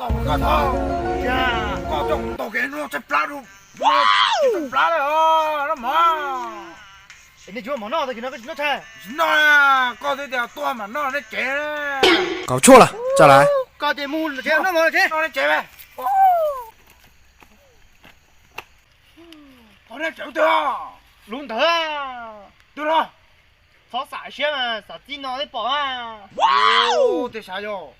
Kau kau tau. Ya. Kau tau kau ke no te plá du. Te plá le o, no ma. Ini jua mano ta kina ka no te. No, kau te dia tua ma no ne che. 搞错了，再来。 Kau te mu che no ma che. No ne che be. Kau ne che tu. Lung ta. Tu lo. Xó xả xiếc à, xả tin nó đấy bỏ à. Ô, thế sao yo?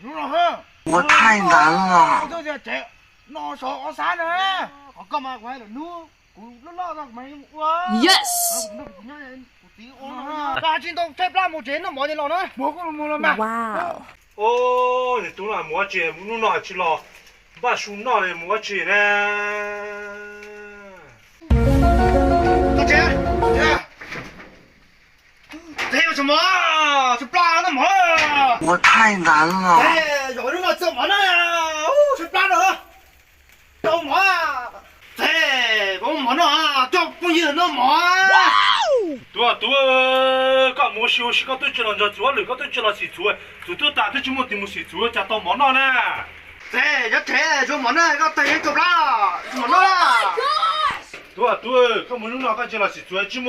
Nó nó ha. 我太难了。 Tôi sẽ chạy. Nó sao có xả nè. Có con mà quay được nú. Cú lót lót ra mày ua. Yes. Nó cũng nó cũng nhá. Cú tí ôm nó. Cả chín tông thép lá một chế nó mỏ như lò nó. Bố con mua lắm mà. Wow. ໂອ້ຍ ໂຕໜ້ອຍໝໍຈີ ໜູໜ້ອຍຈີຫຼໍ່ ບ້າຊູໜ້ອຍໝໍຈີນະ. ຕາເຈ ເທວສະໝໍ ສະປານະໝໍ. 我太难了。ເທວໜູໜ້ອຍສະໝໍນະ ສະປານະ ໂຕໝໍ. ເທ ບໍ່ໝໍນະ ເຈົ້າບໍ່ຢືນນະໝໍ. ຕົວະ ຕົວະ ກະໝໍຊິໂອຊິ ກະຕຸຈິລອນຈອດ ຕົວະ ຫຼື ກະຕຸຈິລອນຊິໂຊ ໂຕໂຕຕາ ໂຕຈິໂມຕິໂມຊິໂຊ ຈາໂຕໝໍນະນະ. ເທ ຢ່າເທ ໂຊໝໍນະ ກະເຕະຈົບລະ ໝໍນະ. ຕົວະ ຕົວະ ກະໝໍນູນະ ກະຈິລອນຊິໂຊ ຈິໂມ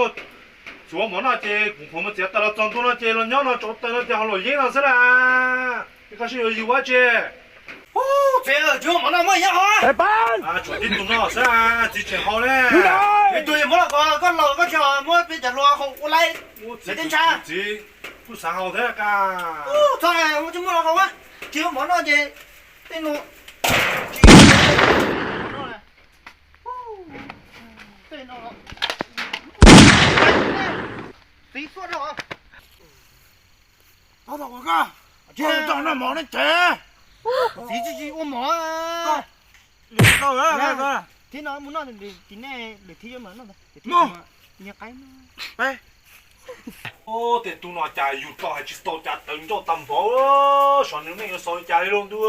ໂຊໝໍນະ ເຈ ກຸມເຂົາມາເຈ ຕະລະຈອນໂຕນະ ເຈ ລອນຍອນນະ ໂຈເຕີນະ ເຈ ເຮົາໂລເຢນນະ ສະລະ. ເປັນການຊິຢູ່ວ່າເຈ. ໂອ້ ເຈ ເຈີໝໍນະ ເມື່ອຍາຫອຍ. ໄປບ້ານ ອາ ຈວດຕິດຕຸນອກຊະ ຕິດເຈເຮົາແຫຼະ. ຢູ່ໄດ໋ ໄປຕຸຍໝໍນະ ກໍ ກໍເລົ່າ ກໍຈະໝໍ ເປັນຈະລົວເຂົາອຸໄລ ໂອ້ ເສຍເຕັນຊາ ຜູ້ສາວເຮົາແທ້ກະ. ໂອ້ ຕາຍ ມັນຈະໝໍນະ ເຂົາວະ ເຈີໝໍນະ ເຈ ເຕັນໂນ ເຕັນໂນ ຕີສວດເຮົາ. ເອົາດອກກະ ເຈົ້ານະໝໍນີ້ເຈ. ສີຈີຈີໂອໝໍ ເອົາເອີ ທີ່ນອນໝູນອນດີ ກິນແນ່ ຫຼືທີ່ຍມານອນ ໂມ ເນຍໄກ ໄປ. ໂອ້ ເຕະຕູນອນຈາຍຢູ່ຕໍ່ໃຫ້ຈິໂຕຈາເຕີງໂຈຕຳບໍ ສອນໜຶ່ງແມ່ງສອນຈາຍລົງດູ.